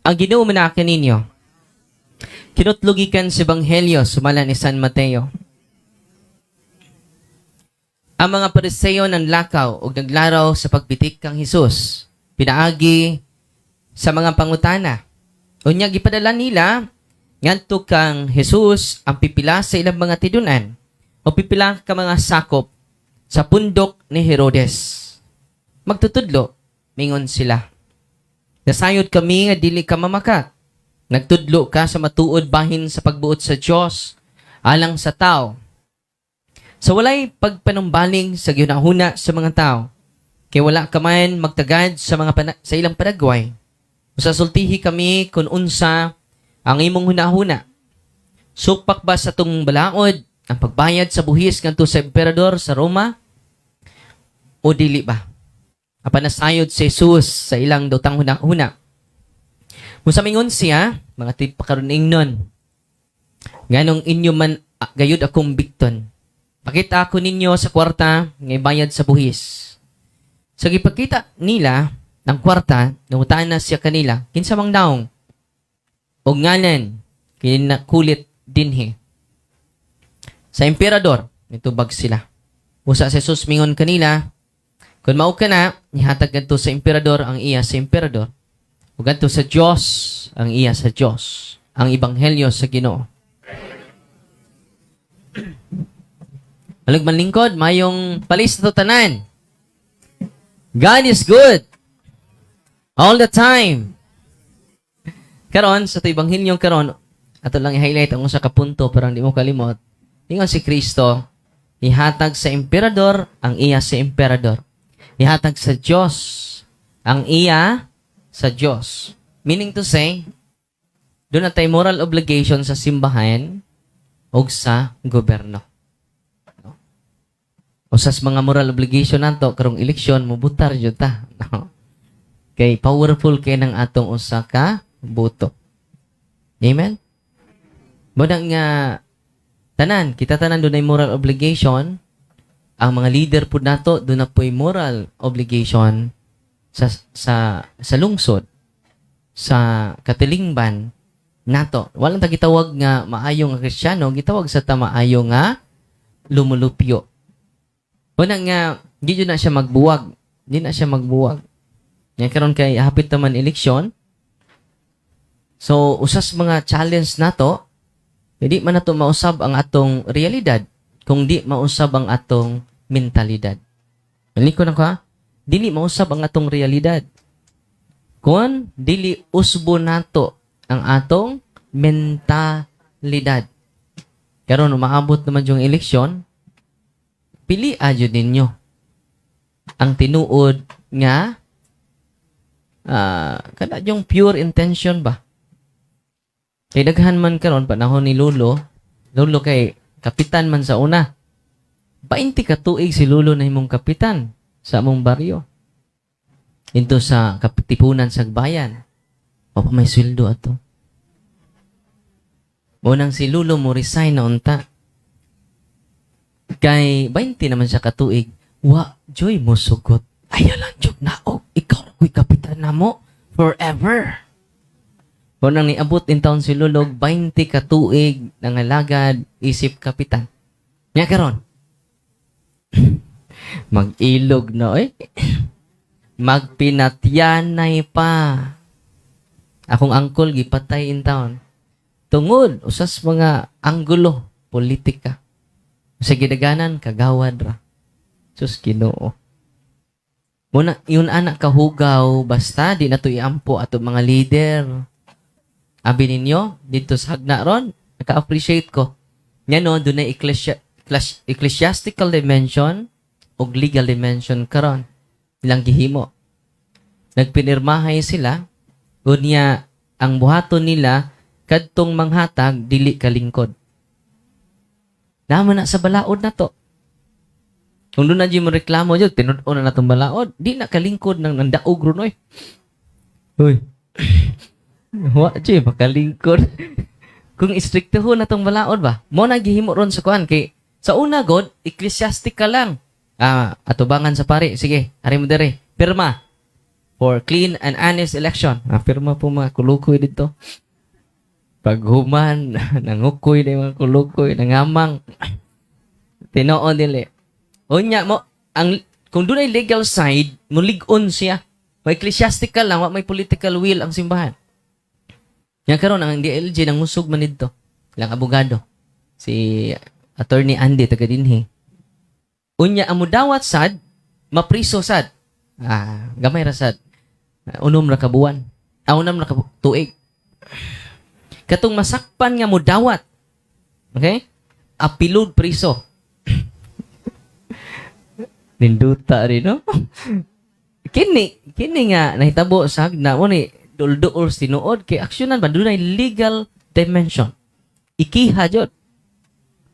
Ang Ginoo manaa kaninyo. Kinutlo gikan sa Ebanghelyo sumala ni San Mateo. Ang mga Pariseo nanlakaw ug naglaraw sa pagbitik kang Hesus pinaagi sa mga pangutana. Unya gipadala nila ngadto kang Hesus ang pipila sa ilang mga tidunan o pipila ka mga sakop sa pundok ni Herodes. "Magtutudlo," mingon sila. "Nasayod kami nga dili ka mamakat. Nagtudlo ka sa matuod bahin sa pagbuot sa Dios alang sa tao, sa walay pagpanumbaling sa gihunahuna sa mga tao. Kay wala ka man magtagad sa ilang panagway. Usa sultihi kami kung unsa ang imong hunahuna. Supak ba sa atong balaod ang pagbayad sa buhis ngadto sa emperador sa Roma o dili ba?" Apan nasayod si Jesus sa ilang dawtang hunahuna. Busa mingon siya, "Mga tigpakaron ingnon, nganong inyo man gayud akong bikton? Pakita ako ninyo sa kwarta nga ibayad sa buhis." Sa gipakita nila ng kwarta, nangutana siya kanila, "Kinsa mang daong o ngalan kinakulit dinhi?" "Sa emperador," nitubag sila. Usa si Jesus mingon kanila, "Kung mao kana, ihatag ngadto sa emperador ang iya sa emperador, ug ngadto sa Dios ang iya sa Dios." Ang ebanghelyo sa Ginoo. Maayong manlingkod, mayong palis na tanan. God is good all the time. Karon sa ebanghelyo karon, ato lang i-highlight ang usa ka punto para hindi mo kalimot. Ingon si Kristo, ihatag sa emperador ang iya sa emperador. Ihatag sa Dios ang iya sa Dios. Meaning to say, duna tay moral obligation sa simbahan o sa gobyerno. No? Usa sa mga moral obligation nato karong eleksyon, mubutar jud ta. No? Kay powerful kay ng atong usa ka boto. Amen? Mao nga tanan, kita tanan dunay moral obligation. Ang mga leader pud nato duna po'y moral obligation sa lungsod, sa katilingban nato. Walang ta gitawag nga maayo nga Kristiyano, gitawag sa ta maayo nga lumulupyo. Una nga di jud na siya magbuwag. Di na siya magbuwag. Nga karon kay hapit naman eleksyon. So usas mga challenge nato, hindi man nato mausab ang atong realidad kung di mausab ang atong mentalidad. Balik ko na ko ha? Dili mausab ang atong realidad kung dili usbo nato ang atong mentalidad. Karon umaabot naman yung eleksyon, pili jud ninyo ang tinuod nga kada yung pure intention ba. Kay daghan man karon, panahon ni Lolo, Lolo kay kapitan man sa una. 20 ka tuig si Lolo na imong kapitan sa among baryo. Into sa katipunan sa bayan. Wa pa may sweldo ato. Munang si Lolo mo resign na unta. Kay 20 naman siya katuig. Wa juy mo sugot. Ayaw lang jud naog. Ikaw ra ko'y kapitan namo forever. Munang niabot in taon si Lolo, 20 katuig nangalagad isip kapitan. Nya karon mag-ilog na eh. Magpinatyanay pa. Akong angkol gipatay in town. Tungod usas mga anggulo politika. Sa gidaganan kagawad ra. Sus, Ginoo. Muna yun anak kahugaw, basta di na to iampo ato mga leader. Abi ninyo dito sa Hagna ron, naka-appreciate ko. Ngano dunay ecclesiastical dimension ug legal dimension karon ilang gihimo. Nagpinirmahay sila, unya ang buhaton nila kadtong manghatag dili kalingkod. Naman na sa balaod na to. Kung duna jud mo reklamo jud, tinud-on na natong balaod, di na kalingkod ng nandaog ron oy. Uy. Wa jud makalingkod. Kung istrikto na tong balaod ba? Mo na gihimo ron sa kuan kay sa una god ecclesiastical lang. Ah, atubangan sa pare. Sige, ari mo dere. Pirma. for clean and honest election. Ah, pirma po mga kulukoy dito. Paghuman, nangukoy na yung mga kulukoy, nangamang. Tinuod dili. Unya mo, ang kung doon ay legal side, mulig-on siya. May ecclesiastical lang, wa may political will ang simbahan. Yang karon ang DILG nangusog man didto. Ilang abogado. Si Attorney Andy taga dinhi. Unya ang mudawat sad, mapriso sad. Ah, gamay ra sad. Ah, 6 ra ka buwan. Ah, 6 ra ka tuig. Katong masakpan nga mudawat. Okay? Apilod priso. Ninduta rin, no? Kini nga nahitabo sa hagna mo ni dulduol tinuod kay aksyonan ba dunay legal dimension. Ikiha jud.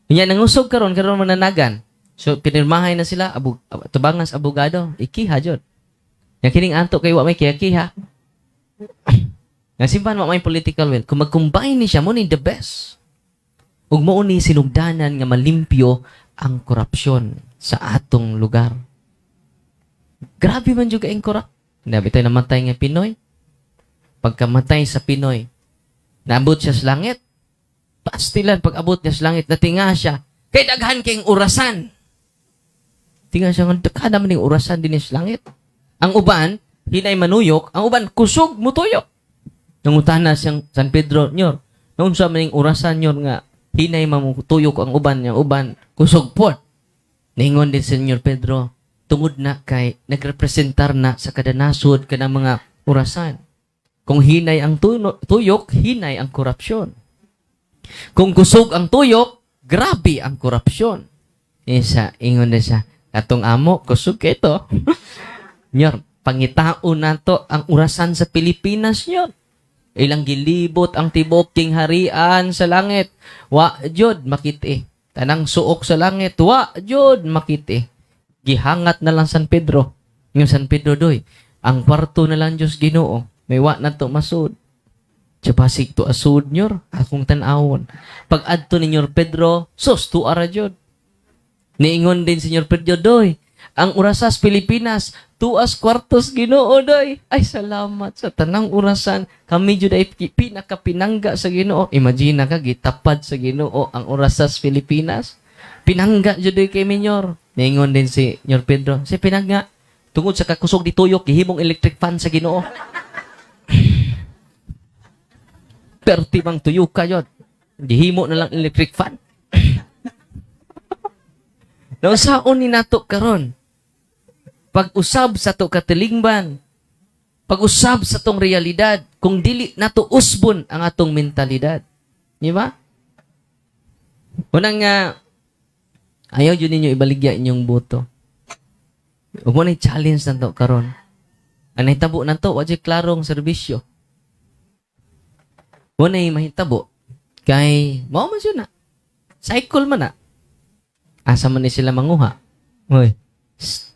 Unya nangusog karon karon mananagan. So pinirmahay na sila abu, tubangan sa abogado, ikiha jud. Yang kining anto kay wa may kiha-kiha. Nga simbahan wa may political will. Kung mag-combine ni siya mo ni the best. Ug mao ni sinugdanan nga malimpyo ang korupsyon sa atong lugar. Grabe man jud kaayong corrupt. Nabi tayo namatay nga Pinoy. Pagkamatay sa Pinoy, naabot siya sa langit. Pastilan pag abot niya sa langit, natinga siya. Kay daghan kayong orasan. Tinga siya nga daghan naman yung orasan din sa langit. Ang uban, hinay manuyok, ang uban kusog mutuyok. Nangutana siyang San Pedro, "Nyor, naunsa man yung orasan, nyor, nga hinay mamutuyok ang uban niya, uban kusog pod?" Ningon din Senyor Pedro, tungod na kay nagrepresentar na sa kada nasod kanang mga orasan. Kung hinay ang tuyok, hinay ang korupsyon. Kung kusog ang tuyok, grabe ang korupsyon. Isa, ingon na siya, "Katong amo, kusog kay ito. Nyor, pangitaon nato ang orasan sa Pilipinas, nyor." Ilang gilibot ang tibuok harian sa langit. Wa jud makiti. Tanang suok sa langit, wa jud makiti. Gihangat na lang San Pedro. Yung San Pedro, "Doy, ang kwarto na lang Diyos Ginoo. May wa na to masud." Tsapasig to asud, nyor, akong tan-awon. Pag adto ni Nyor Pedro, sus, tuara jud. Niingon din si Nyor Pedro, "Doy, ang orasas Pilipinas, tuas kwartos Ginoo, doy. Ay, salamat sa tanang orasan. Kami jud ay pinakapinangga sa Ginoo." Imagine na ka, gitapad sa Ginoo ang orasas Pilipinas. "Pinangga jud doy kay Minyor." Niingon din si Nyor Pedro, "Si pinangga, tungod sa kakusog di tuyok, gihimong electric fan sa Ginoo. Perti bang tuyok ka yun. Gihimo na lang electric fan." Nausaon ni nato karon? Pag-usab sa to katilingban, pag-usab sa tong realidad, kung dili nato usbon ang atong mentalidad. Di ba? Unang nga, ayaw yun ninyo ibaligya inyong boto. Ug mo na challenge na to karon. Ang nahitabo na to, wa jud klarong serbisyo. Mo na mahitabo. Kay, mao man siya na. Cycle man na. Asa man ni sila manguha? Hoy. Shh.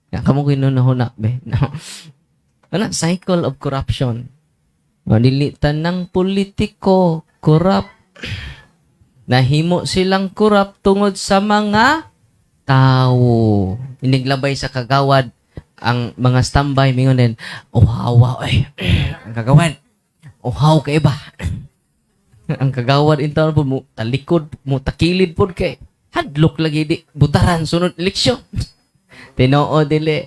Ya, kamo kinunahuna, be. No. Ano, cycle of corruption. Dili tanang politiko corrupt. Nahimo silang corrupt tungod sa mga tao. Iniglabay sa kagawad ang mga standby mingon din, "Oh, hawa ay ang kagawad. Uhaw kay ba?" Ang kagawad in town po mo talikod mo takilid pod kay hadlok lagi di butaran sunod eleksyon. Tinoo dili.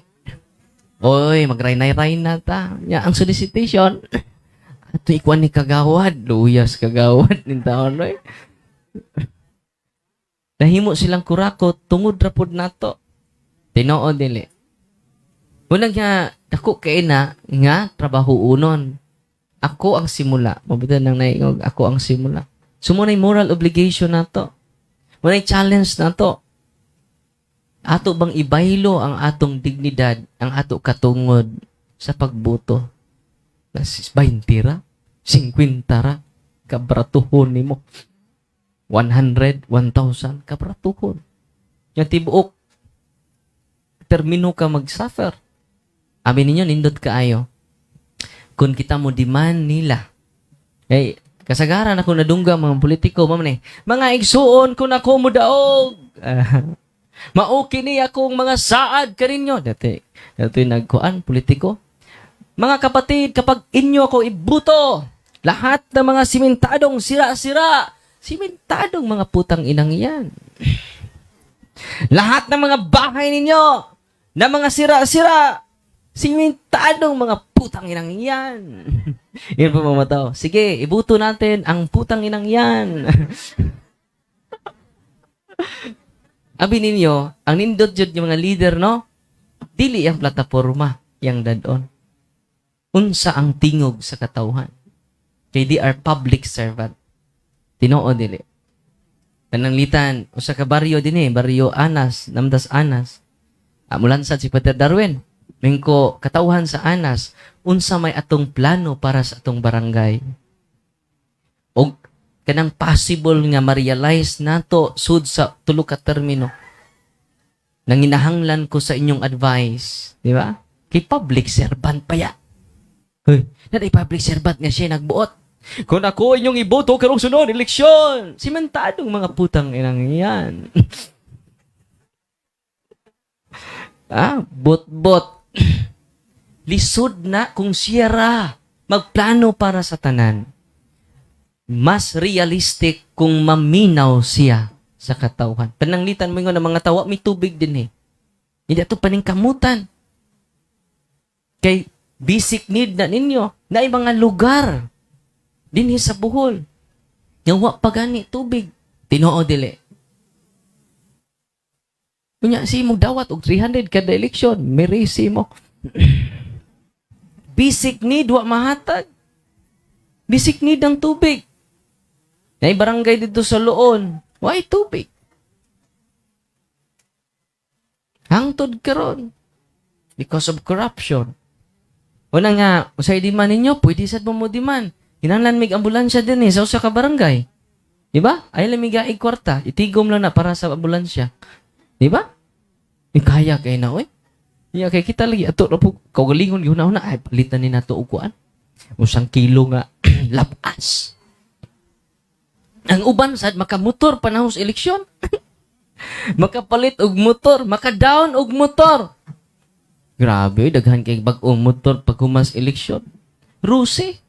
Oy, magraynay-ray na ta. Nya ang solicitation. Ato ikuan ni kagawad, luyas kagawad nin taon oy. Nahimo silang kurakot tungod ra pod nato. Tinoo dili. Unang nga dako kay na nga trabaho unon. Ako ang simula. Mabuti nang naingog, ako ang simula. So mo moral obligation nato. Mo challenge nato. Ato bang ibaylo ang atong dignidad, ang ato katungod sa pagboto? Nas 20 ra, 50 ra, kabratuhon nimo. 100, 1,000, kabratuhon. Yung tibuok, termino ka mag-suffer. Abi ninyo, nindot kaayo. Kung kita mo demand nila, kay kasagaran ako nadungga mga politiko, mao man eh, "Mga igsuon, kung ako mo daog, mao kini akong mga saad kaninyo." Dati, dati nagkuan, politiko. Mga kapatid, kapag inyo ako ibuto, lahat ng mga simentadong sira-sira, simentadong mga putang inang yan. Lahat ng mga bahay ninyo, na mga sira-sira, simentadong mga putang inang yan. Yun po, mga tao. Sige, ibuto natin ang putang inang yan. Abi ninyo, ang nindot jud yung mga leader, no? Dili ang plataporma yang dadon. Unsa ang tingog sa katawhan? Kay they are public servant. Tinuod dili? Pananglitan, usa ka baryo din eh, baryo Anas, Namdas Anas. Ah, mulansad si Pater Darwin. Mingko, katawhan sa Anas, unsa may atong plano para sa atong barangay? O kanang possible nga ma-realize nato sud sa tulo ka termino. Nanginahanglan ko sa inyong advice, di ba? Kay public servant pa ya. Hoy, naday public servant nga siya nagbuot. Kung ako inyong iboto karong sunod eleksyon, simentadong mga putang inang yan. Ah, bot-bot. Lisod na kung siyera magplano para sa tanan. Mas realistic kung maminaw siya sa katawhan. Pananglitan mo nga ng mga tawa, may tubig din eh. Hindi ato paningkamutan. Kay basic need na ninyo na mga lugar dinhi sa Bohol. Nga wa pa gani tubig. Tinuod dili? Unya si imong dawat og 300 kada eleksyon, merisi mo. Basic need wa mahatag. Basic need ang tubig. Nay barangay dito sa Loon, why tubig? Hangtod karon because of corruption. Una nga, usay di man ninyo, pwede sad mo mo di man. Kinahanglan mig ambulansya din eh, sa usa ka barangay. Di ba? Ay lamiga kwarta, itigom lang na para sa ambulansya. Di ba? Kaya kay na oy. Iya kay kita lagi ato ra po kaugalingon gihuna-huna ay palitan ni nato og kuan. Usang kilo nga labas. Ang uban sad makamotor panahon sa eleksyon. Makapalit og motor, maka-down og motor. Grabe, daghan kay bag-ong motor pag humas eleksyon. Ruse.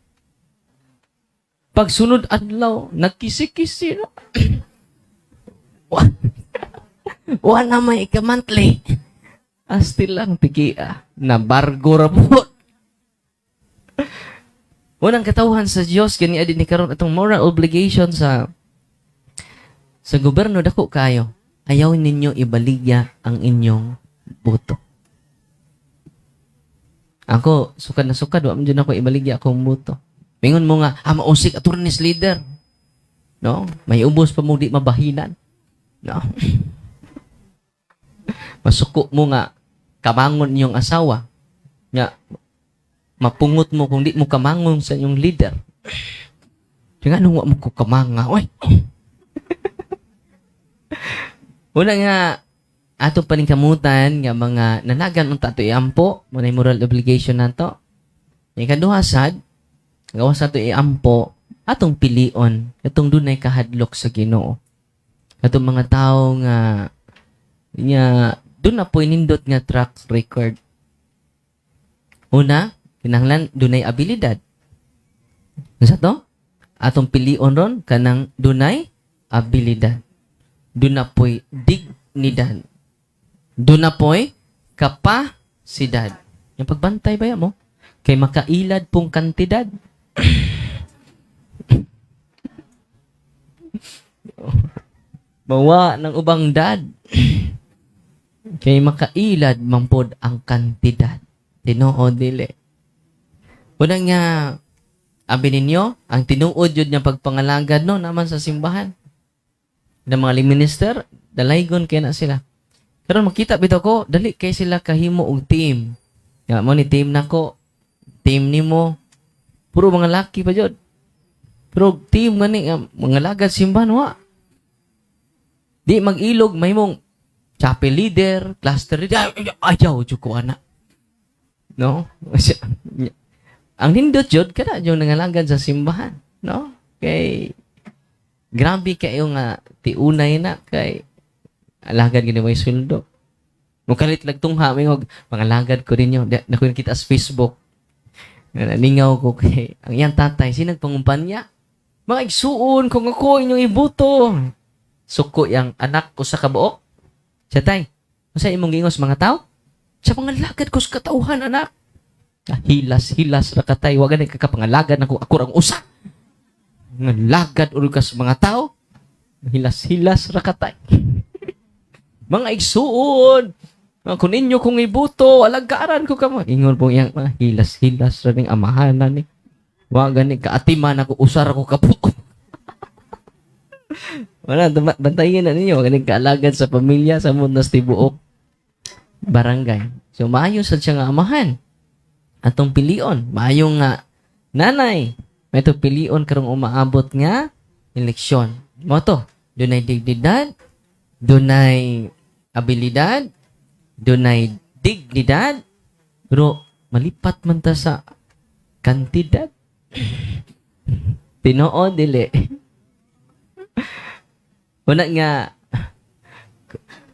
Pagsunod adlaw, nagkisi-kisi na. Wala may ikamantli. Asti lang, tigia. Nabargo ra po. Unang katawhan sa Dios kani adi ni karon atong moral obligation sa gobyerno dako kayo. Ayaw ninyo ibaligya ang inyong boto. Ako, sukad na sukad, wa man jud ako ibaligya akong boto. Mingon mo nga, ah, mausik attorneys leader. No? May ubos pa mo di mabahinan. No? Masuko mo nga kamangon inyong asawa. Nga mapungot mo kung di mo kamangon sa inyong leader. Kaya nga nung wa mo ko kamanga, oy. Una nga, atong paningkamutan nga mga nanagan unta ato iampo, mo na moral obligation nato. Ikaduha sad, gawas ato iampo, atong pilion, atong dunay kahadlok sa Ginoo. Atong mga tao nga nga dun na po nindot nga track record. Una, kinahanglan dunay abilidad. Unsa to? Atong pilion ron kanang dunay abilidad. Dun na po'y dignidad. Dun na po'y kapasidad. Yung pagbantay ba mo? Kay makailad pong kantidad. Mawa ng ubang dad. Kay makailad mampod ang kantidad. Tinuod dili? Una nga, abi ninyo, ang tinuod yun niya pagpangalagad no naman sa simbahan. Ng mga minister, dalaygon kay na sila. Karon makita bitaw ko, dali kay sila kahimo og team. Nga mo ni team nako, team nimo. Puro mga laki pa jud. Pero team gani nga mga lagad simbahan wa. Di mag-ilog mahimong chapel leader, cluster leader, ay, ayaw jud ko ana. No? Ang nindot jud kada jud nangalagad sa simbahan, no? Kay grabe kayo nga tiunay na kay alagad gini may sweldo. Mukalit lagtungha mingog pangalagad ko ninyo. Di, nakuha kita sa Facebook. Nalingaw ko kay ang iyang tatay sinag pangumpanya. "Mga igsuon, kung ako inyong ibuto." Suko yang anak ko sa kabuok. Siya, "Tay, unsa imong giingos mga tao?" "Sa mga lagad ko sa katauhan, anak." "Ah, hilas, hilas ra ka, tay. Wa gani ka kapangalagad nako, ako rang usa. Nga lagad uro ka sa mga tao. Hilas, hilas ra ka, tay." "Mga igsuon, kung ninyo kong ibuto, alagaran ko kamo." Ingon pong iyang mga hilas, hilas ra ning amahanan ni. "Wa gani kaatiman ako, usar ako kabuok." Wala, bantayin na ninyo, wa gani kaalagad sa pamilya sa mundo sa tibuok barangay. So, maayo sad siya nga amahan. Atong pilion, maayo nga nanay. May to pilion karong umaabot nga eleksyon. Mao to, dunay dignidad, dunay abilidad, dunay dignidad, pero malipat man ta sa kantidad. Tinuod dili? Wala nga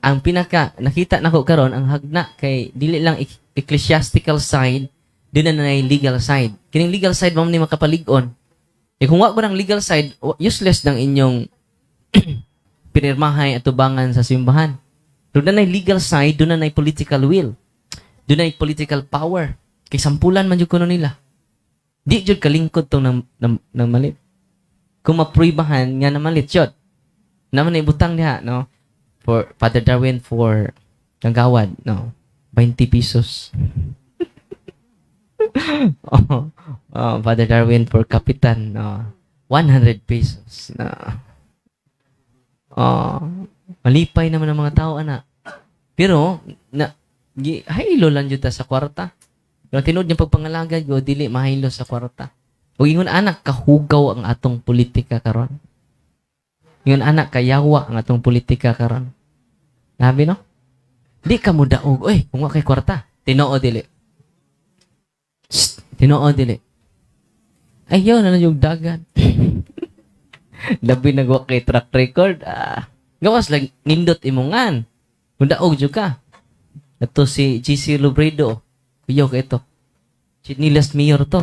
ang pinaka nakita nako karon ang hagna kay dili lang ecclesiastical side, di na na legal side. Kining legal side mo ni makapalig-on. Eh kung wa ko ng legal side, useless ng inyong pinirmahay at tubangan sa simbahan. Doon na legal side, doon na political will. Doon na political power. Kay sampulan man jud kuno nila. Di jud kalingkod tong nang malit. Kung mapruibahan nga namalit jud. Naman na ibutang diha, no? For Father Darwin for kagawad, no? 20 pesos. Oh, Father Darwin for kapitan, no? 100 pesos. No? Oh, malipay naman ang mga tao, ana. Pero na gi haylo lang jud ta sa kwarta. Pero tinuod niyang pagpangalagad go dili mahaylo sa kwarta. Ug ingon anak kahugaw ang atong politika karon. Ingon anak kayawa ang atong politika karon. Grabe, no? Di ka mo daog, oy, kung wa kay kwarta. Tinuod dili? Shh, tinuod dili? Ayaw na lang yung dagan. Labi nagwa kay track record. Ah, gawas lang nindot imongan. Kung daog jud ka. Ito si GC Lubredo. Kuyaw ka ito. Chinilas Mayor to.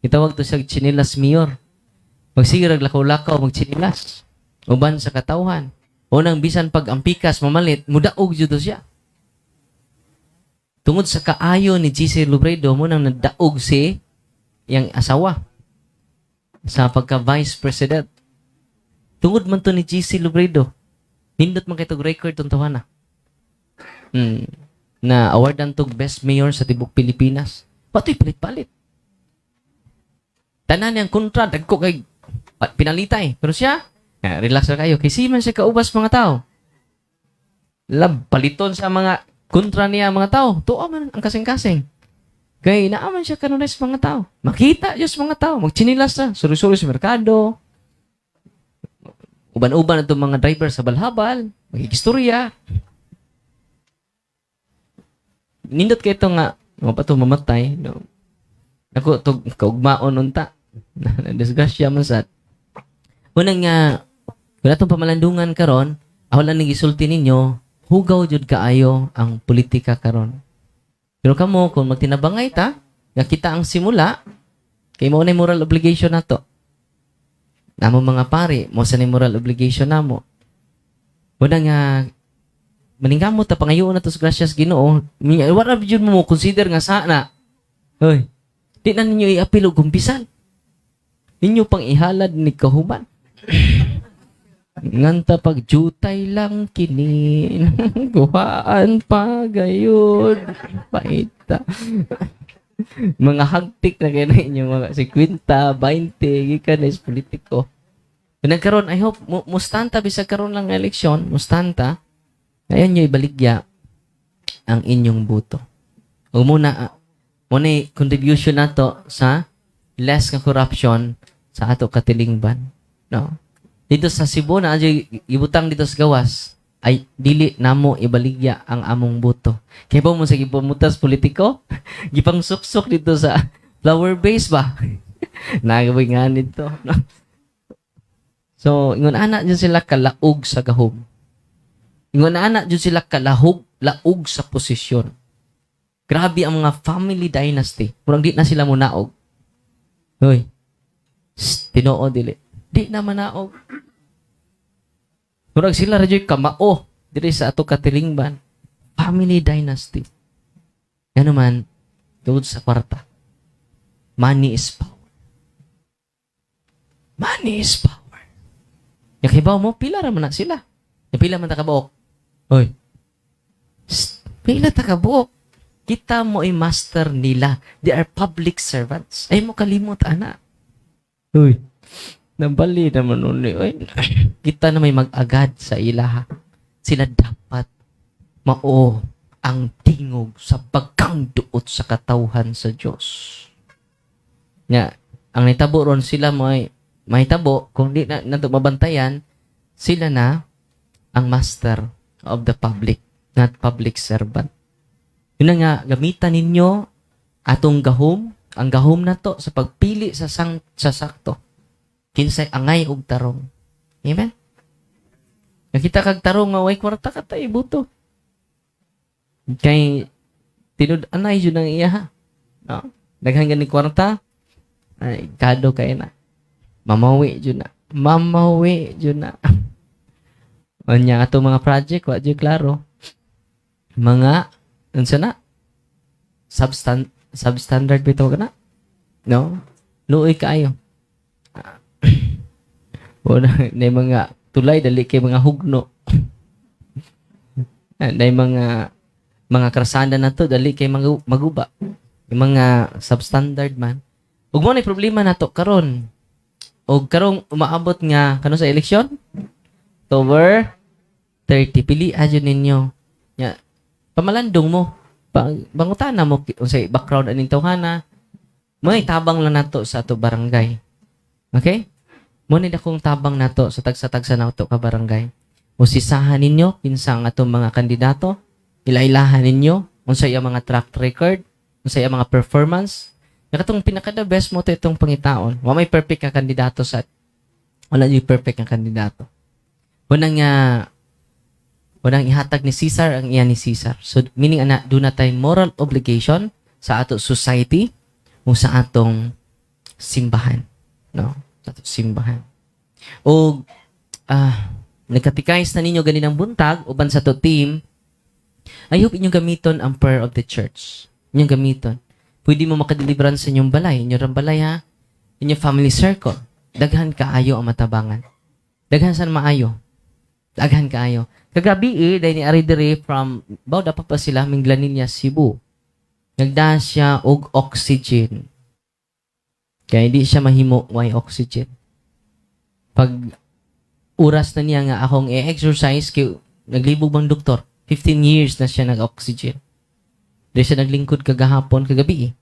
Itawag to siya Chinilas Mayor. Magsigirag lakaw-lakaw, magchinilas. Uban sa katawhan. Unang bisan pag ang pikas mamalit, mudaog jud to siya. Tungod sa kaayo ni GC Lubredo, mo nang nadaog si iyang asawa sa pagka vice president. Tungod man to ni GC Lubredo. Nindot man kay tog record tong tawana. Na awardan tog best mayor sa tibok Pilipinas. Patoy palit-palit. Tanan niyang kontra dagko kay pinalitay. Pero siya, relax na kayo. Kay si man siya kaubas mga tao. Lab, paliton sa mga kontra niya mga tao. Tuwa man ang kasing-kasing. Kay naaman siya kanunay sa mga tao. Makita Diyos mga tao. Magchinilas na. Suri-suri sa merkado. Uban-uban na itong mga driver sa balhabal. Magkikistorya. Nindot kay ito nga, mga pa ito mamatay. No? Ako, to, kaugmaon unta. Disgrasya man sa. Unang nga, kung atong pamalandungan karon, ako lang gisulti ninyo, hugaw jud kaayo ang politika karon. Pero kamo, kung magtinabangay ta, nga kita ang simula, kay mao na moral obligation nato. Namo mga pare, mo sa ni moral obligation namo. Una nga, maningkamot ta, pangayoon na to sa grasyas Ginoo. Wala jud mo consider nga sana. Hoy, di na ninyo iapil og kumpisal. Ninyo pang ihalad ni kahuman. Nganta pag jutay lang kini, kuhaan pa gayud paita. Mga hagtik na kaya inyo mga 50, 20 gikan is politiko. Nagkaroon, I hope mustanta bisag karon lang nga eleksyon, mustanta. Ngayon nyo ibaligya ang inyong boto. Ug muna muna contribution nato sa less nga corruption sa ato katilingban, no? Dito sa Cebu na ibutang dito sa gawas ay dili namo ibaligya ang among boto. Kay ba mo sa gipamutas politiko? Gipang suksok dito sa flower base ba? Nagaboy nga nito. No? So, ingon ana jud sila kalaog sa gahom. Ingon ana jud sila kalahog, laog sa posisyon. Grabe ang mga family dynasty. Murag di na sila munaog. Hoy. Shh, tinuod dili. Di na manaog. Murag sila ra juy kamao diri sa ato katilingban. Family dynasty. Ngano man, tungod sa kwarta. Money is power. Money is power. Yung kibaw mo, pila ra man na sila. Yung pila man ta kabuok. Hoy. Shh, pila ta kabuok. Kita mo ay master nila. They are public servants. Ay mo kalimot, ana. Uy. Nabali naman nun eh. Uy. Kita na may mag-agad sa ilaha. Sila dapat mao ang tingog sa bagang duot sa katawhan sa Diyos. Nga, ang nitabo ron sila may mahitabo kung di na nato mabantayan, sila na ang master of the public, not public servant. Yun na nga, gamitan ninyo atong gahom, ang gahom nato sa pagpili sa sakto. Kinsay angay og tarong. Amen? Nakita kag tarong nga way kwarta ka tay buto. Kay tinud-anay jud ang iya ha. No? Daghan gani kwarta, ay kado kay na. Mamawi jud na. Mamawi jud na. Unya ato mga project wa jud klaro. Mga unsa na? Substandard bitaw kana? No? Luoy kaayo. Wala na mga tulay dali kay mga hugno. Na mga krasada na to dali kay mga maguba. Yung mga substandard man. Ug mo na problema nato karon. Og karong umaabot nga kano sa eleksyon? October 30, pili jud ninyo. Nya pamalandong mo. Pangutana mo unsay background aning tawhana. May tabang lang nato sa ato barangay. Okay? Mo ni akong tabang nato sa tagsa-tagsa nato ka barangay. Usisahan ninyo kinsa ang atong mga kandidato, ilailahan ninyo unsay ang mga track record, unsay ang mga performance. Nga katong pinaka the best mo to itong pangitaon. Wa may perfect ka kandidato sa wala yung perfect nga kandidato. Unang nga unang ihatag ni Caesar ang iya ni Caesar. So meaning ana duna tay moral obligation sa ato society o sa atong simbahan, no? Sa atong simbahan. O nagkatikais na ninyo ganinang buntag uban sa to team. I hope inyong gamiton ang prayer of the church. Inyong gamiton. Pwede mo makadeliverance sa inyong balay, inyong balay ha, inyong family circle. Daghan kaayo ang matabangan. Daghan san maayo. Daghan kaayo. Kagabi eh, dahil ni Ari diri from, baw dapat pa sila, Minglanilla, Cebu. Nagdaan siya og oxygen. Kaya hindi siya mahimo way oxygen. Pag oras na niya nga akong i-exercise, kay naglibog bang doktor, 15 years na siya nag-oxygen. Di siya naglingkod kagahapon, kagabi eh.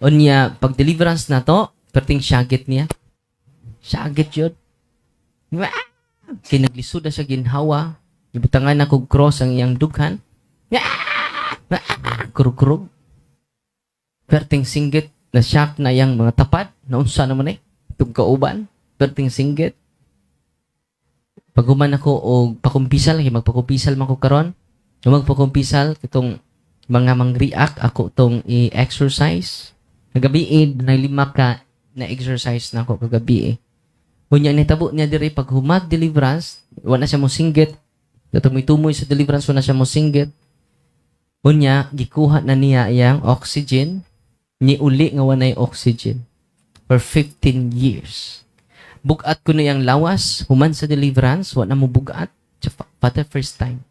Unya, pag deliverance na to, perting syagit niya. Syagit yun. Wah! Kinaglisod na siya ginhawa. Ibutangan na kog cross ang iyang dughan. Wah! Wah! Kurug-kurug. Perting singgit na shock na iyang mga tapad. Naunsa naman eh. Itong kauban. Perting singgit. Pag human ako og pakumpisal, kay magpakumpisal man ko karon. Kung magpakumpisal, itong mga mang-react ako tong i-exercise. Kagabi eh, na lima ka na exercise na ako kagabi eh. Unya nitabo niya diri pag humag deliverance, wala siya mo singgit. Tumoy-tumoy sa deliverance, wala siya mo singgit. Unya gikuha na niya iyang oxygen, ni uli nga walay oxygen for 15 years. Bugat ko na iyang lawas, human sa deliverance, wala mo bugat. Father, first time.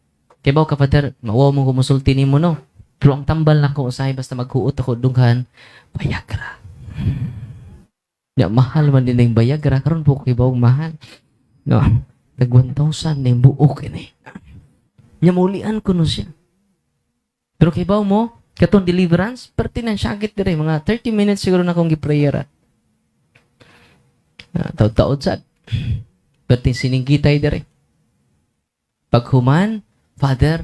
Kay baw ka, Father, mauwaw mo kumusulti nimo, no? Pero ang tambal nako usahay basta maghuot ako dughan, Viagra. Ya, mahal man din yung Viagra. Karon po kay baw mahal. No, tag 1,000 na yung buok ini. Nya mulian ko no siya. Pero kay baw mo, katong deliverance, perti nang syagit dire mga 30 minutes siguro na akong gi-prayer. Ah, taod-taod sad. Perti sininggitay dire. Paghuman, Father,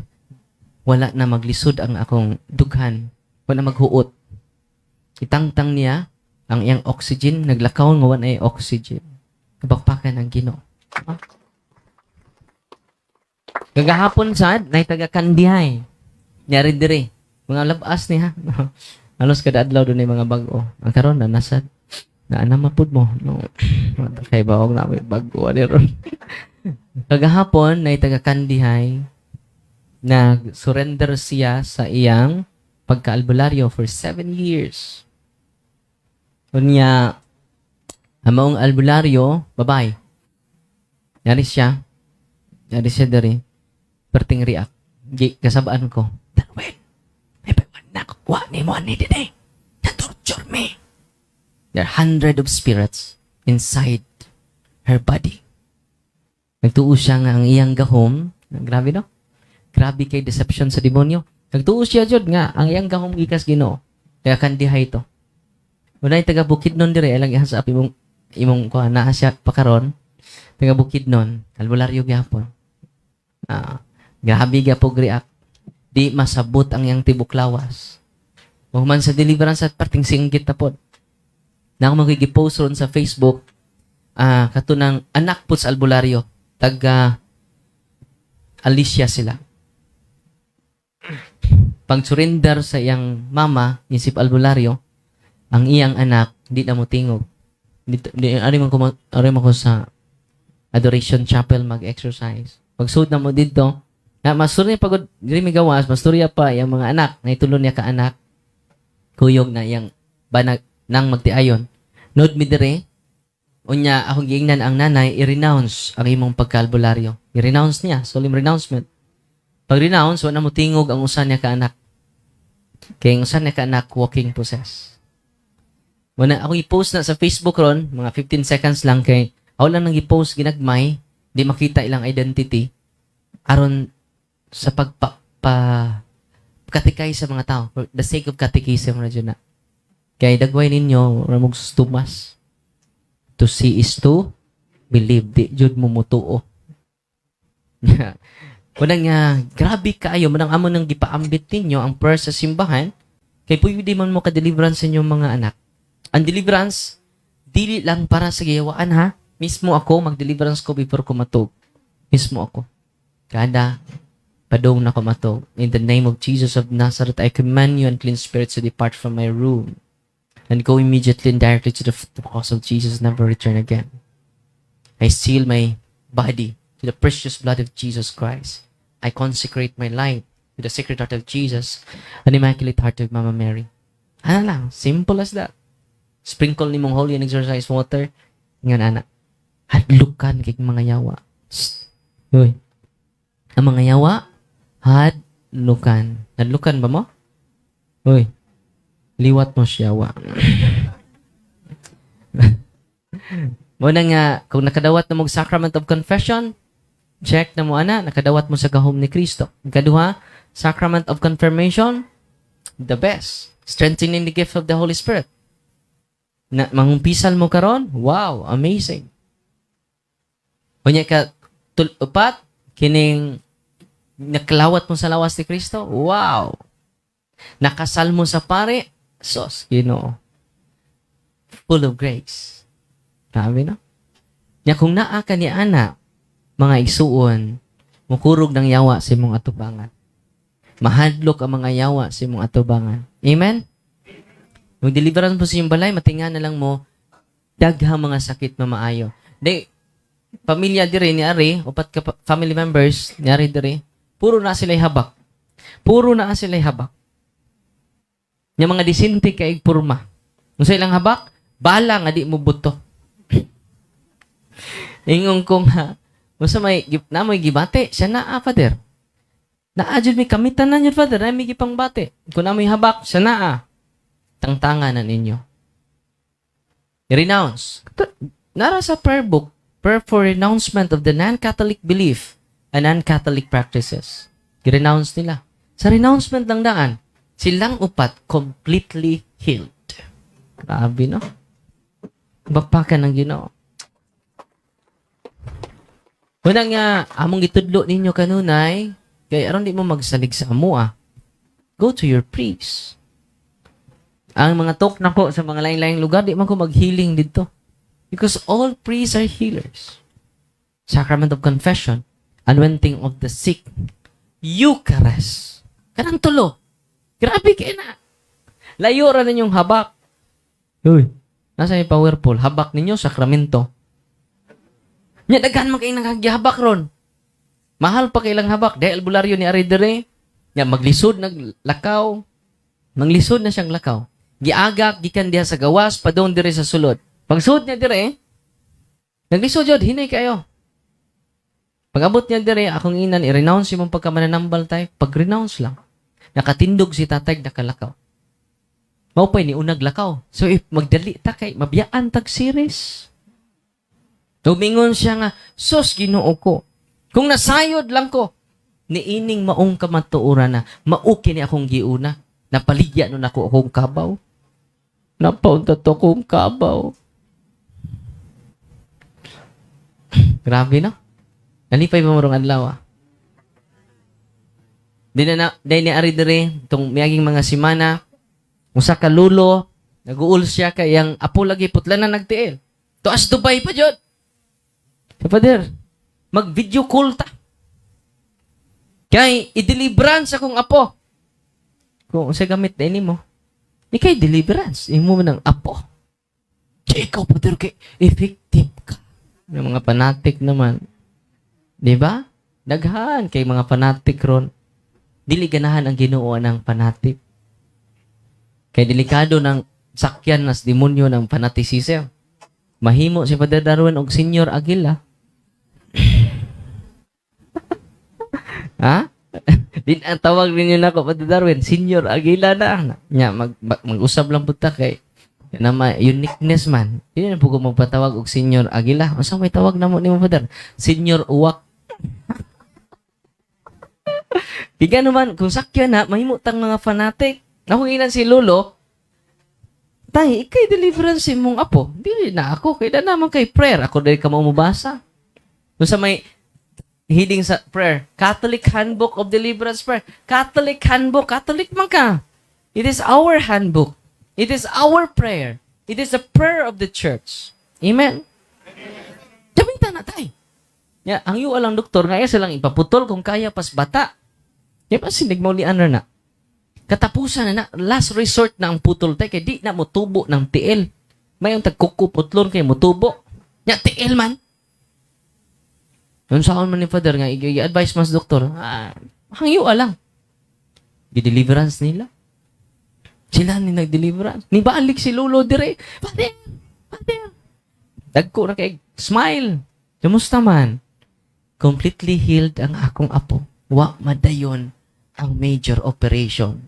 wala na maglisod ang akong dughan. Wala na maghuot. Itangtang niya ang iyang oxygen, naglakaw nga wala ay oxygen. Kabakpakan ang Ginoo. Ah. Kagahapon sad, nay taga Kandihay. Nyari dire. Mga labas ni ha. Halos kada adlaw dunay mga bag-o. Ang karon na nasad. Na ana mapud mo. No. Kay bawog na may bag-o ani ron. Kagahapon nay taga Kandihay, nag-surrender siya sa iyang pagkaalbularyo for 7 years. Unya, ang maong albularyo, babae. Yari siya. Yari siya diri. Perting react. Gi, kasabaan ko. "Darwin, may anak. Wa ni mo ani dinhi. Na-torture me." There are hundred of spirits inside her body. Nagtuo siya nga ang iyang gahom. Grabe, no? Grabe kay deception sa demonyo. Nagtuo siya jud nga ang iyang gahom gikas Ginoo. Kaya kandihay to. Unay taga Bukidnon dire, ilang ihas sa imong imong kuha naa siya pa karon. Taga Bukidnon, albularyo gyapon. Ah, grabe gyapon react. Di masabot ang iyang tibok lawas. Human sa deliverance at parting singgit na pod. Na ako magigi-post ron sa Facebook, kato ng anak po sa albularyo, taga Alicia sila. Pag surrender sa iyang mama, isip albularyo, ang iyang anak, di na mo tingog. Di, ari man ko sa Adoration Chapel mag-exercise. Pagsud na mo dito, na masturya pagod, diri mi gawas, masturya pa iyang mga anak, na itulo niya ka anak, kuyog na iyang banag nang magtiayon. Nod mi dire, unya akong giingnan ang nanay, i-renounce ang imong pagkalbularyo. I-renounce niya, solemn renouncement. Pag renounce, wala mo tingog ang usa niya ka anak. Kay ang usa niya ka anak, walking possess. Wala ako i-post na sa Facebook ron, mga 15 seconds lang kay ako lang nang i-post ginagmay, di makita ilang identity aron sa pagpa pa, katikay sa mga tao, for the sake of catechism na dyan na. Kay dagway ninyo, ramog tumas. To see is to believe. Di jud mo mutuo. Unang nga, grabe kaayo, manang amo nang gipaambit ninyo ang prayer sa simbahan, kay pwede man mo ka-deliverance sa inyong mga anak. Ang deliverance, dili lang para sa giyawaan ha. Mismo ako, mag-deliverance ko before ko matug. Mismo ako. Kada padong na ko matug. "In the name of Jesus of Nazareth, I command you, unclean spirits, to depart from my room and go immediately and directly to the cross of Jesus, never return again. I seal my body to the precious blood of Jesus Christ. I consecrate my life to the Sacred Heart of Jesus and Immaculate Heart of Mama Mary." Ano lang, simple as that. Sprinkle ni mong holy and exorcised water. Ngan ana. Hadlukan kay mga yawa. Shh. Uy. Ang mga yawa, hadlukan. Hadlukan ba mo? Uy. Liwat mo siya, wa. Muna nga, kung nakadawat na mong sacrament of confession, check na mo ana, nakadawat mo sa gahom ni Kristo. Kaduha, sacrament of confirmation, the best. Strengthening the gift of the Holy Spirit. Na mangumpisal mo karon, wow, amazing. Unya ka upat kining nakalawat mo sa lawas ni Kristo, wow. Nakasal mo sa pare, sos, Ginoo. Full of grace. Grabe, no? Nya kung naa ka ni ana, mga igsuon, mukurog ng yawa sa imong atubangan. Mahadlok ang mga yawa sa imong atubangan. Amen? Kung deliverance mo sa inyong balay, matinga na lang mo, daghang mga sakit mamaayo. Di, pamilya dire ni Ari, upat ka family members ni Ari dire, puro na sila habak. Puro na sila habak. Nya mga disente kay porma. Kung sa ilang habak, bala nga di mo buto. Ingon ko nga, unsa may na mo'y gibati, siya naa, Father. Naa jud may kamitan na jud, Father, na may gipangbati. Kung na may habak, siya naa. Tangtanga na ninyo. I-renounce. Nara sa prayer book, prayer for renouncement of the non-Catholic belief and non-Catholic practices. I-renounce nila. Sa renouncement lang daan, silang upat completely healed. Grabe, no? Bakpakan ng Ginoo. Una nga, among gitudlo ninyo kanunay, kay aron di mo magsalig sa amoa, go to your priest. Ang mga talk na ko sa mga lain-laing lugar, di man ko mag-healing dito. Because all priests are healers. Sacrament of confession, anointing of the sick, Eucharist. Kanang tulo. Grabe kay na. Layo ra ninyong habak. Uy, nasa yung powerful? Habak ninyo, sakramento. Nya daghan man kay naghagihabak ron. Mahal pa kay ilang habak. Dahil albularyo ni ari dire. Nya maglisod naglakaw. Manglisod na siyang lakaw. Giagak gikan diha sa gawas padung dire sa sulod. Pagsud niya dire, naglisod jud, hinay kayo. Pag-abot niya dire, akong inan, i-renounce imong pagkamananambal tay. Pag-renounce lang. Nakatindog si tatay, nakalakaw. Mao pa'y ni unag lakaw. So if magdali ta kay mabiyaan tag series. Tumingon siya nga, "Sus, Ginoo ko. Kung nasayod lang ko, niining maong kamatuoran na, mao kini akong giuna. Napaligya nun ako akong kabaw. Napaunta to akong kabaw." Grabe, no? Nalipay ba mo rong adlaw, ah? Di na na, di ni ari dire, itong miyaging mga simana, usa ka lulo, naguul siya kay ang apo lagi putlan na nagtiil. Tuas Dubai pa jud. Sa Father, mag-video call ta. Kay i-deliverance akong apo. Kung sa gamit na ini mo, di kay deliverance, imo man ang apo. Kay ikaw, Father, kay effective ka. Yung mga fanatic naman. Di ba? Daghan kay mga fanatic ron. Dili ganahan ang Ginoo ng fanatic. Kay delikado ng sakyan nas demonyo ng fanaticism. Mahimo si Father Darwin og Senior Aguila. Ha? Din ang tawag ninyo nako, Father Darwin, Senior Aguila na. Nya mag-usab lang pud ta kay na ma uniqueness man. Di na po ko magpatawag og Senior Aguila. Unsa may tawag namo nimo, Father? Senior Uwak. Biga naman, kung sakyan na, mahimo tang mga fanatic. Ako ilan si Lolo, "Tay, ikay deliverance imong apo." "Dili na ako, kay na naman kay prayer. Ako dili ka mabasa." Kung sa may heading sa prayer, Catholic Handbook of Deliverance Prayer. Catholic Handbook, Catholic man ka. It is our handbook. It is our prayer. It is the prayer of the church. Amen? Gamitan na tay. Ya, ang yuwa lang doktor, nga silang ipaputol kung kaya pas bata. Ya pa sinig maulian na. Katapusan na na, last resort na ang putol tay, kay di na mo tubo ng tiil. May yung tagkuko putlon kay mo tubo. Ya, tiil man. Yun sa man ni Father nga, i-advise mas doktor, ah, hangyo lang. Gi-deliverance nila. Sila ni nag-deliverance. Nibalik si Lolo dire. "Father, Father." Dagko na kay smile. "Kumusta man?" "Completely healed ang akong apo. Wa madayon ang major operation.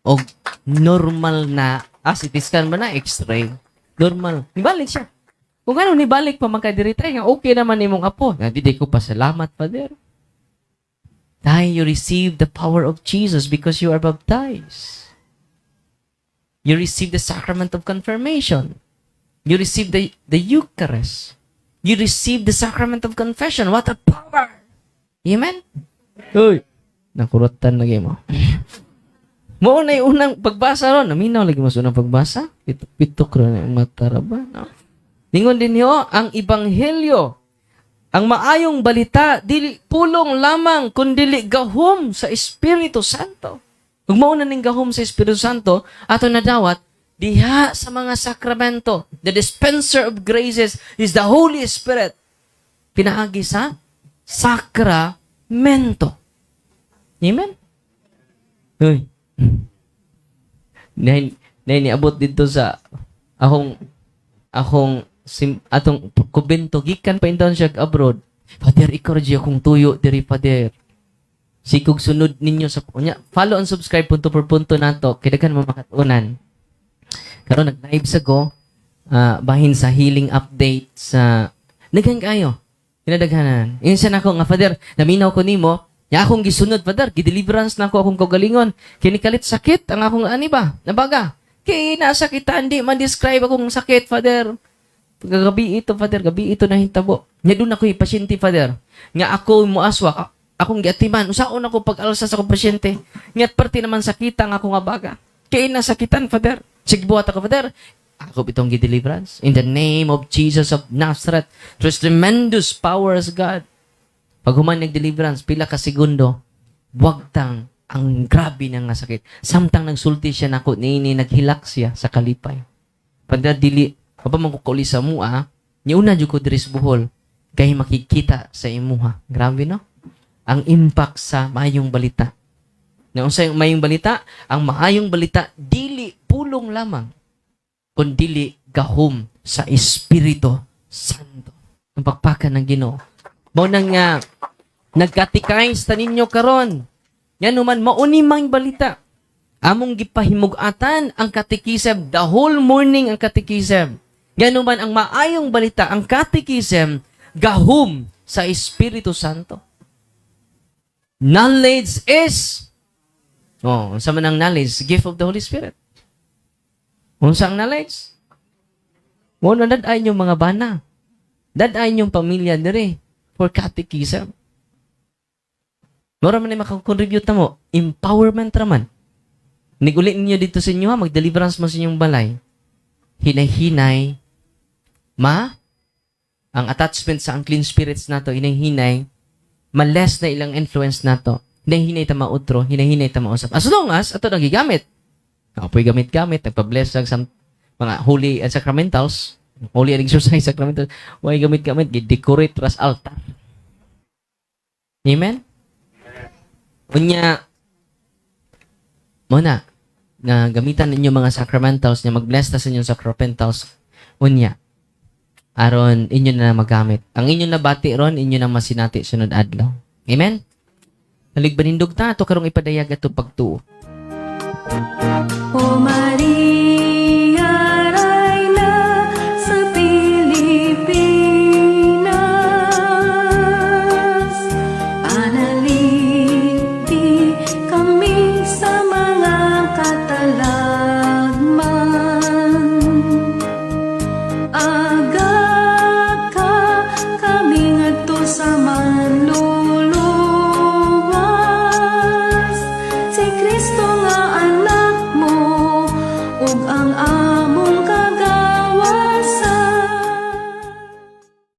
O normal na, ah, CT scan ba na, x-ray. Normal." Nibalik siya. Kung ano, nibalik pa man kay diri tay, nga okay naman imong apo. Nga, di ko pasalamat, Father. Dahil you receive the power of Jesus because you are baptized. You receive the sacrament of confirmation. You receive the Eucharist. You receive the sacrament of confession. What a power! Amen? Uy! Nakurutan lagi mo. Mao na yung unang pagbasa ron. Naminaw lagi mo sa unang pagbasa. Pitok-pitok ron yung mata ra ba? No? Ningon din niyo, ang ebanghelyo, ang maayong balita, dili pulong lamang, kundili gahom sa Espiritu Santo. Ug mao na ning gahom sa Espiritu Santo, ato nadawat diha sa mga sakramento. The dispenser of graces is the Holy Spirit. Pinaagi sa sakramento. Amen? Uy. Dahil, dahil niabot dito sa akong akong sim, atong kubento gikan pa intawon siya abroad. "Father, ikaw ra akong tuyo diri, Father. Sikog sunod ninyo sa unya, follow and subscribe punto per punto nato kay daghan mo makatunan." Karon nag-live sa go bahin sa healing update sa daghan kayo. Kinadaghanan. Ingon siya nako nga, "Father, naminaw ko nimo. Ya akong gisunod, Father, gi-deliverance na ako akong kaugalingon. Kini kalit sakit ang akong ani ba? Nabaga. Kay nasakitan di man describe akong sakit, Father. Gabi ito, Father, gabi ito na hintabo. Nya doon ako pasyente, Father. Nga ako muaswa, akong giatiman, usaon ako pag-alsa sa akong pasyente. Nga parte naman sakita nga ako nga baga. Kay nasakitan, Father. Sige buhat ako, Father. Ako bitong gi-deliverance. In the name of Jesus of Nazareth, through his tremendous power as God." Pag human nag-deliverance, pila ka segundo, wagtang Ang grabe na nga sakit. Samtang nagsulti siya nako niini, naghilak siya sa kalipay. Panda dili, pa man ko kauli sa mua, niuna jud ko diri sa Bohol kay makikita sa imuha. Grabe, no? Ang impact sa maayong balita. Na unsa yung maayong balita? Ang maayong balita dili pulong lamang kun dili gahom sa Espiritu Santo. Ang pakpakan ng Ginoo. Mao nang nga nagkatikay ta ninyo karon. Ngano man mauni mang balita. Among gipahimug-atan ang catechism, the whole morning ang catechism. Ngano man ang maayong balita, ang catechism, gahom sa Espiritu Santo. Knowledge is, oh, unsa man ang knowledge? Gift of the Holy Spirit. Unsa ang knowledge? Mo na dad-ay inyong mga bana. Dad-ay inyong pamilya dire for catechism. Mura man ay makakontribute na mo. Empowerment raman. Niguli ninyo dito sa inyo ha, mag-deliverance mo sa inyong balay. Hinay-hinay, ma, ang attachment sa unclean spirits nato, hinay-hinay, ma-less na ilang influence nato. Hinay-hinay ta mautro, hinay-hinay ta mausap. As long as, ato nang gigamit. Ako po'y gamit-gamit, nagpa-bless sa mga holy and sacramentals, holy and exorcise sacramentals, way gamit-gamit, gi-decorate ras altar. Amen? Unya, mo na, nga gamitan ninyo mga sacramentals nya mag-bless ta sa inyong sacramentals unya aron inyo na magamit ang inyo nabati ron, inyo na masinati sunod adlaw. Amen. Naligbanindog ta ato karong ipadayag ato pagtuo. O Maria, Reyna sa Pilipinas, panalipdi kami sa mga katalagman. Aga ka kami ngadto sa